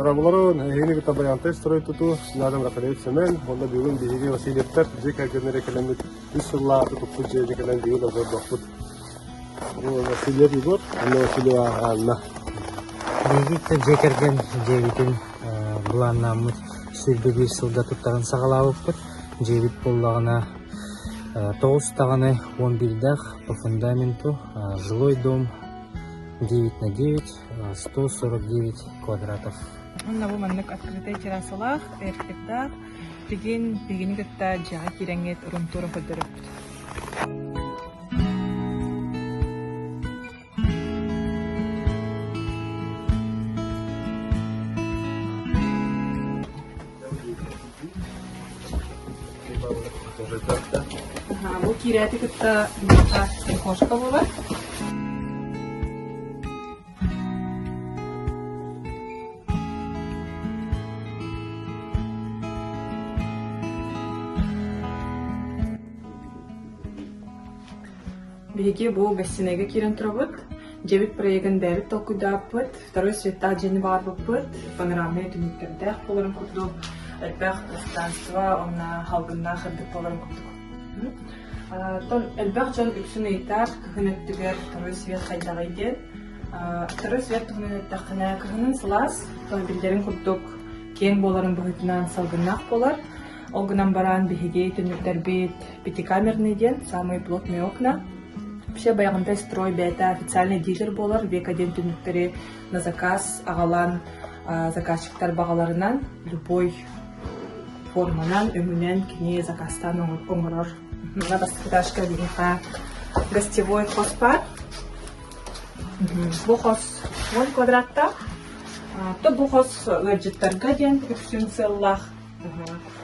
Дорооболорун, эһигини кытта Байаантай строй тутуу, Надам Рафаэль Семен уонна бүгүн биһиги Васильевтар дьиэ кэргэннэрэ кэлэммит үс сыллааҕы туппут дьиэни кэлэн бүгүн олордохпут. Васильев Егор, Анна Васильева Анна. Биһиги дьиэ кэргэн дьиэбитин былааннааммыт 21 сылга туттаран саҕалаабыппыт. Дьиэбит буоллаҕына тоҕус даҕаны уон биирдээх по фундаменту жилой дом 9 на 9, 149 квадратов. Уонна бу маннык открытый террасалаах, эркирдаах, билигин биһигини кытта дьиэҕэ киирэҥҥит рум-тура көрдөрөбүт. Бу киирээти кытта биһиэхэ прихожка буолар. Биһиги бу гостинайга киирэн турабыт. Дьиэбит проегын бэйэбит толкуйдаабыппыт. Второй светтаах дьиэни баҕарбыппыт. Панорамнай түннүктэрдээх буоларын курдук, элбэх пространство уонна салгыннаах сырдык буоларын курдук. Оттон элбэх дьон үксүн ыйытар, кыһын өттүгэр второй свет хайдаҕый диэн. Второй свет туһунан эттэххинэ, кыһынын сылаас, биллэрин курдук киэҥ буоларын быһыытынан салгыннаах буолар. Ол гынан баран биһиги түннүктэрбит пятикамерный диэн самые плотные окна. Вообще Байаҕантай строй бэйэтэ официальный дилер буолар, века диэн түннүктэри на заказ аҕалан заказчиктар баҕаларынан любой форманан, өҥүнэн кини заказтаан оҥорор. Мына бастакы этажка биһиэхэ гостевой хос баар. Бу хос 10 квадраттаах. То бу хос ыалдьыттарга диэн үксүн сыаллаах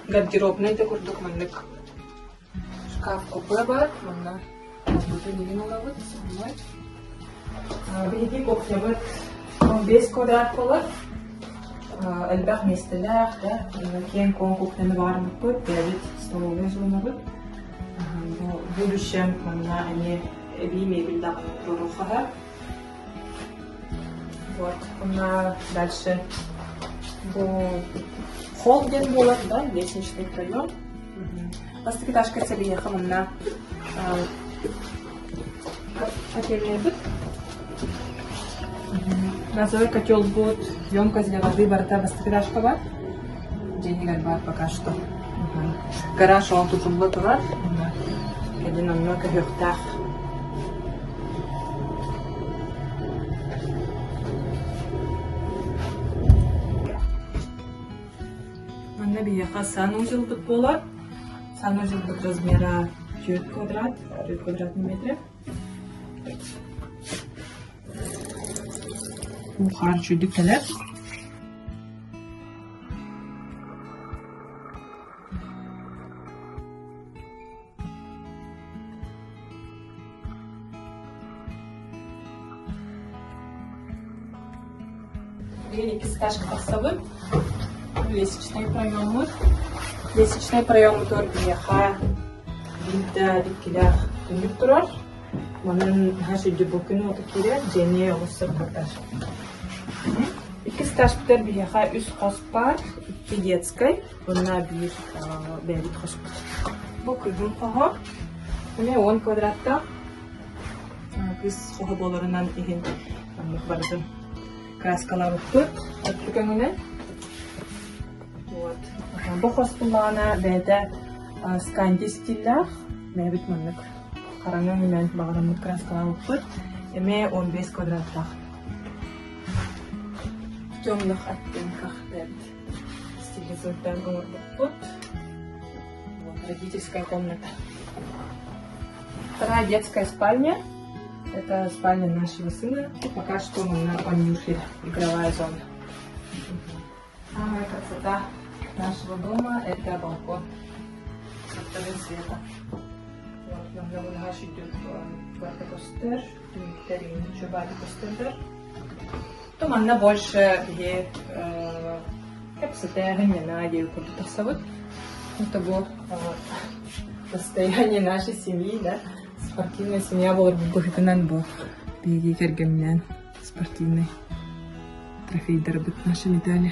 Гардеробнай да курдук маннык шкаф купе баар. Манна бутун иһин ылабыт. Биһиги кухнябыт 15 квадрат буолар. Элбэх миэстэлээх, да, киэҥ-куоҥ кухняны баарбыппыт, бэйэбит столовой зонабыт. Бу будущем манна эмиэ эбии мебель даҕаны туруохха Вот, уонна дальше бу холл диэн буолар, да, лестничный проем. Бастакы этажка сэлиэхэ манна котельныйбыт. Газовый котел будет, емкость для воды барыта бастакы этажка бар. Дьиэнигэр бар пока что. Гараж ол тутулла турар. Кэлин онно көһүөхтээх. Манна биһиэхэ санузелбыт буолар. Санузелбыт размера 4 квадрат, 4 квадратный метра. Уу хаар үчүгдүк кэлэр. Билигин иккис этажка тахсабыт. Лестничный проеммут. Лестничный проеммутугар биһиэхэ биир да иккилээх түннүк турар. Манан наһаа сүрдүк бу күн уота киирэр, дьиэни олус сырдатар. Иккис этажпытыгар биһиэхэ үс хос баар, икки детскай уонна биир бэйэбит хоспут. Бу кыһын хоһо, эмиэ уон квадраттаах. Кыыс хоһо буоларынан иһин маннык барытын краскалаабыппыт өттүк өҥүнэн. Вот. Бу хос буллаҕына бэйэтэ сканди стиллээх, бэйэбит маннык хараҥа өҥүнэн баҕараммыт краскалаабыппыт. Эмиэ 15 квадраттаах. В темных оттенках бэйэбит стилизуйдаан оҥорбуппут. Вот, родительская комната. Вторая детская спальня. Это спальня нашего сына. Пока что на конюшне игровая зона. Самая красота нашего дома – это балкон со вторым светом. Вот, манна сүрдүк барыта көстөр, түннүктэр үчүгэй көстөллөр. То манна больше биһи кэпсэтээһин нана диэн курдук тахсабыт. Это бу состояние нашей семьи, да, спортивная семья буолар быһыытынан бу биһиги кэргэминээн спортивный. Трофейдарбыт наши медали.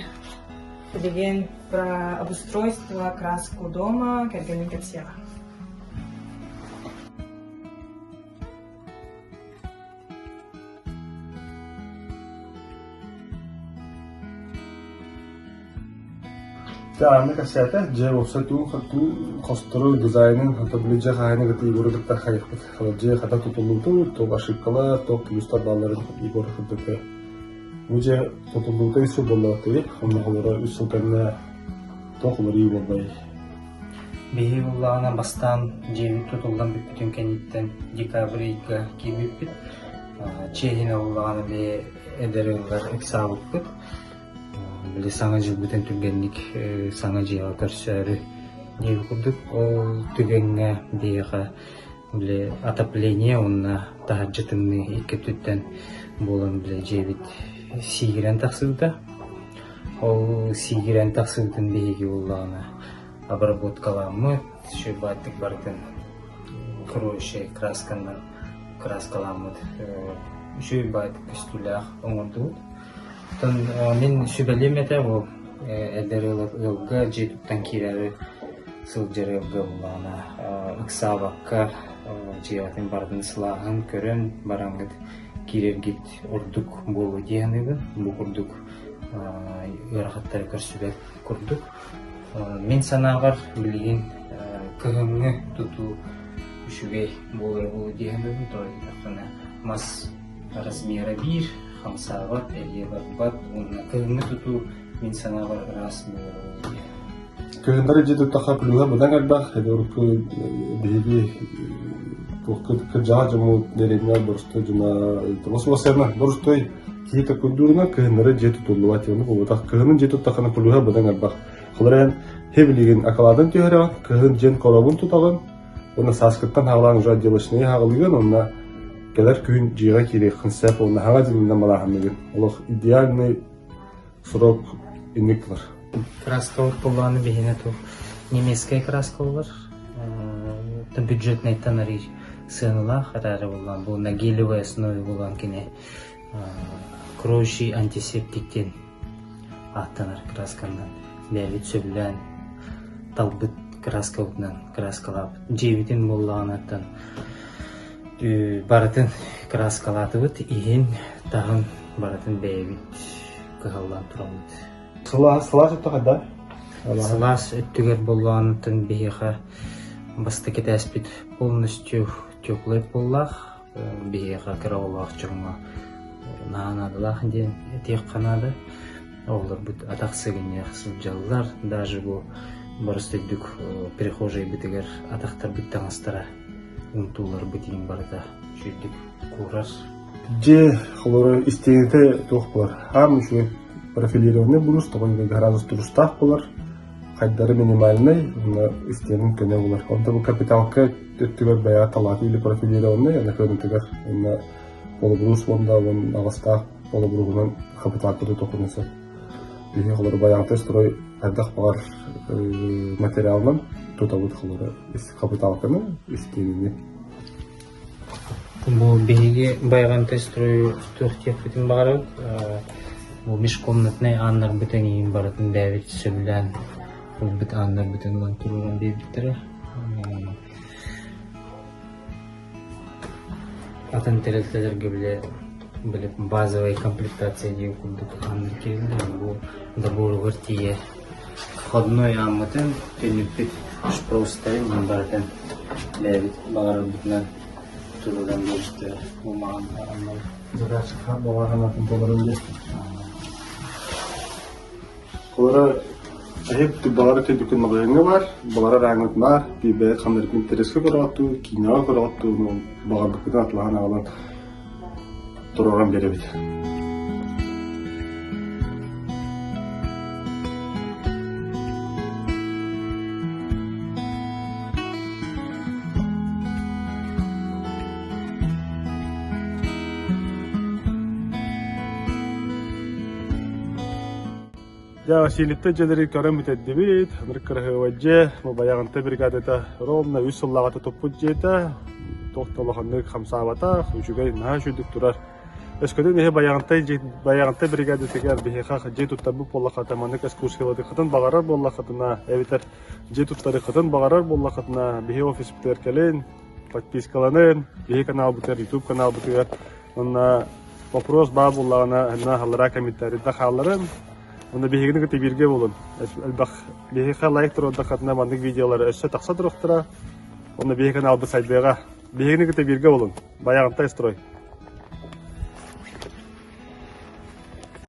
Билигин про обустройство, краску дома кэргэним кэпсиэҕэ. Дьэ, аны кэпсээтэ, дьиэ уопсай туу хостору дизайнын хата били дьиэ хаһаайына кытта Егору кытта хайыахпыт. Дьиэ хата тутуллубутун, туох ошибкалар, туох плюстар баалларын Егору кытта Бу дьиэ тутуллубута үс сыл буолла онно олоро үс сыл кэннэ туох уларыйыы буолбай? Биһиги буоллаҕына бастаан дьиэбит тутуллан бүппүтүн кэнниттэн декабрь ыйга киирбиппит. Чиэһинэ буоллаҕына бэйэ эдэр ыаллар ыксаабыппыт. Били саҥа дьылбытын түргэнник саҥа дьиэҕэ көрсөөрү диэбит курдук ол түгэҥҥэ биһиэхэ били отопление уонна таһырдьа тымныы икки өттүттэн буолан били дьиэбит сиигирэн тахсыбыта. Ол сиигирэн тахсыбытын биһиги буоллаҕына обработкаламмыт, үчүгэй барытын хорошай красканан краскаламмыт үчүгэй баайдык көстүүлээх оҥордубут. Оттон мин сүбэлиэм этэ бу эдэр ыалга дьиэ туттан киирээри сылдьар ыалга буоллаҕына ыксаабакка дьиэҕитин барытын сылааһын көрөн бараҥҥыт киирэргит ордук буолуо дии саныыбын. Бу курдук ыарахаттары көрсүбэт курдук. Мин санаабар билигин кыһыҥҥы тутуу үчүгэй буолара буолуо дии саныыбын. Тоҕо диэтэххинэ мас размера биир, хамсаабат, эрийэ барбат уонна кыһыҥҥы тутуу мин санаабар ыраас буолара буолуо дии. Кыһыннары дьиэ туттахха плюһа быдан элбэх. Это урукку биһиги кырдьаҕас дьоммут дэриэбинэ боростуой дьоно уосайна боростуой киһи такуйдуурунан кыһыннары дьиэ тутуллубат диэн буолбатах. Кыһынын дьиэ туттаххына плюһа быдан элбэх. Холобура эн билигин акылаатын түһэрэҕин, кыһын дьиэн коробун тутаҕын, уонна сааскыттан хаалаан уже отделочнайы хаалыгын, уонна кэлэр күһүн дьиэҕэ киириэххин сөп, уонна хаҥа дьиҥинэн малааһыныгын. Олох идеальный срок инник булар. Краска буоллаҕына биһиэнэ туох немецкэй краска буолар. Бюджетнайтан арыый сыаналаах эрээри буоллаҕына бу на гелевой основе буолан кини кроющий антисептик диэн ааттанар красканан бэйэбит сөбүлээн талбыт краскабытынан краскалаабыт. Дьиэбитин буоллаҕынаттан барытын краскалаатыбыт, иһин, таһын барытын бэйэбит кыһаллан тураммыт. Сылаас, сылаас өттө хайдах? Сылаас өттүгэр буоллаҕыттан биһиэхэ бастакы этээспит полностью теплый поллаах, биһиэхэ кыра оҕолоох дьоҥҥо наһаа наадалаах диэн этиэххэ наада. Оҕолорбут атах сыгынньах сылдьаллар, даже бу боростуойдук прихожайбытыгар атахтарбыт таҥастара унтууларбыт иин барыта үчүгэйдик куурар. Дьиэ холоро истиэнэтэ туох буолар? Хаам үчүгэй профилированный булуус, тоҕо градус турустаах буолар, хайдары минимальнай, уонна истиэнин көнө булар. Онто бу капиталка өттүгэр бэйэҕэ талааты или профилированный, ана көнөтүгэр уонна полубуруус уонна уон аҕыстаах полубуруһунан капиталка тутуоххун сөп. Биһиги холоро байаҕатай строй хайдах баҕар материалынан тутабыт холоро капиталканы, истиэнини. Бу биһиги Байҕантай строй туох диэхпитин баҕарабыт. Бу межкомнатнай ааннарбыт эҥиин барытын бэйэбит сөбүлээн ылбыт ааннарбытын ылан туруоран биэрбиттэрэ. Атын тэрилтэлэргэ бile били базовая комплектация диэн курдук ааннар киирэллэр. Бу доборугар тиийэ входной ааммытын, түннүкпүт шпростарын барытын бэйэбит баҕарарбытынан туруоран биэрбиттэрэ. Бу маҕан ааннар. Задача баҕарыматын толорун диэн. Холоро эһип баҕар өтөйбүккүн маҕаһыыҥҥа бар, баҕарар ааҥҥыт баар, биир ханнарыкын интэриэскэ көрөҕүт киинэҕэ көрөҕүт баҕарбыккытын атылаһан аҕалан туруоран биэрэбит. Дьэ, Василийта дьиэлэри көрөн бүтэрдибит. Ынырык кыраһыабай дьиэ. Бу Байаҕантай бригадата ровно үс сыллааҕыта туппут дьиэтэ. Туох да улаханнык хамсаабатах, үчүгэй, наһаа үчүгдүк турар. Өскөтүн эһи Байаҕантай Байаҕантай бригадатыгар биһиэхэ дьиэ туттарбыт буоллаххытына, маннык экскурсиялатыаххытын баҕарар буоллаххытына, эбэтэр дьиэ туттарыаххытын баҕарар буоллаххытына, биһи офиспытыгар кэлин, подпискаланын, биһи каналбытыгар, YouTube каналбытыгар уонна вопрос баар буоллаҕына, онно аллараа комментарийда хаалларын. Онно биһигини кытта бииргэ буолун. Элбэх биһиэхэ лайк туруордаххытына маннык видеолары өссө тахса туруохтара. Онно биһи каналбыт сайдыаҕа. Биһигини кытта бииргэ буолун. Байаҕантай строй.